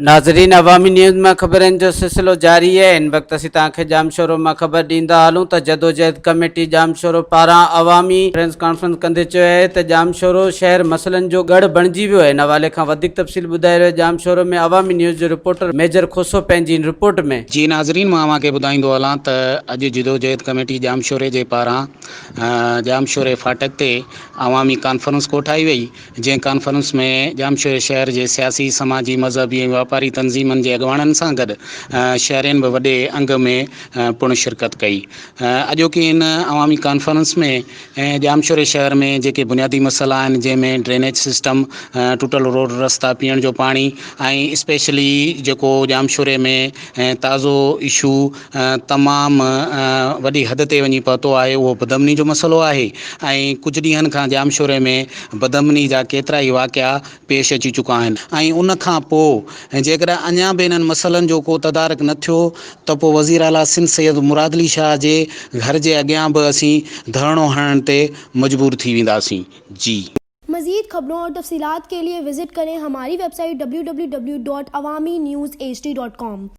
ناظرين عوامي نيوز مان خبرن جو سلسلو جاري آهي هن وقت اسين توهان کي ڄامشورو مان خبر ڏيندا هلون ته جدوجهد ڪميٽي ڄامشورو پاران عوامي پريس ڪانفرنس ڪندي چيو آهي ته ڄامشورو شهر مسئلن جو ڳڙهه بڻجي ويو آهي ان حوالي کان وڌيڪ تفصيل ٻڌائي رهيو ڄامشورو ۾ عوامي نيوز جو رپورٽر ميجر کوسو پنهنجي هن رپورٽ ۾. جي ناظرين مان اوهان کي ٻڌائيندو هلان ته اڄ جدوجهد ڪميٽي ڄامشوري جي پاران ڄامشوري ڦاٽڪ تي عوامي ڪانفرنس ڪوٺائي وئي جنهن ڪانفرنس ۾ ڄامشوري شهر جي سياسي، سماجي، مذهبي ۽ واپاري تنظيمن جي اڳواڻن سان گڏ شهرين به وڏي انگ ۾ پڻ شرڪت ڪئي. اڄوڪي هن عوامي ڪانفرنس ۾ ڄامشوري شهر ۾ جيڪي بنيادي مسئلا آهن جنهن ۾ ڊرينيج سسٽم، ٽٽل روڊ رستا، پيئڻ جو پاڻي ۽ اسپيشلي جيڪو ڄامشوري ۾ تازو اشو تمام وڏي حد تي وڃي پهتو آهي اهو بدامني جو مسئلو آهي ۽ ڪجهه ڏينهن کان ڄامشوري ۾ بدامني جا ڪيترائي واقعا پيش اچي چڪا آهن ۽ ان کان پوء جيڪڏهن اڃا به انهن مسئلن جو ڪو تدارڪ نه ٿيو ته پوء وزيراعليٰ سنڌ سيد مراد علي شاهه جي گهر جي اڳيان به اسين ڌرڻو هڻڻ تي مجبور ٿي وينداسين. جي. مزيد خبرون اور تفصيلات کے لئے وزٽ ڪرين ھماري website W W W dot Awami news H D dot com.